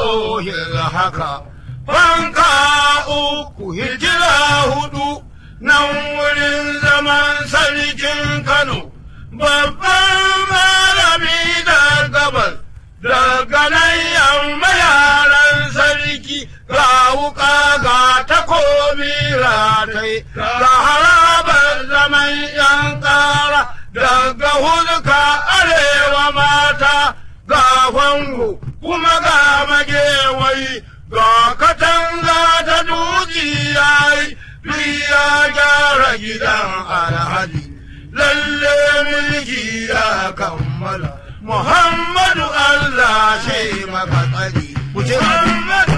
ohil haka. Fanka uku hijira hudu nan wurin zaman sarkin Kano. Babban malami da gabas daga nan yamma yaran sarki ga wuka ga takobi ratai ga harabar zaman yan kara daga hulka arewa mata ga fango kuma ga magewayi ga katanga ta dutse yayi biya gyara gidan alhaji lalle mulki ya kammala Muhammadu Allah shi maka tsari. Muhammadu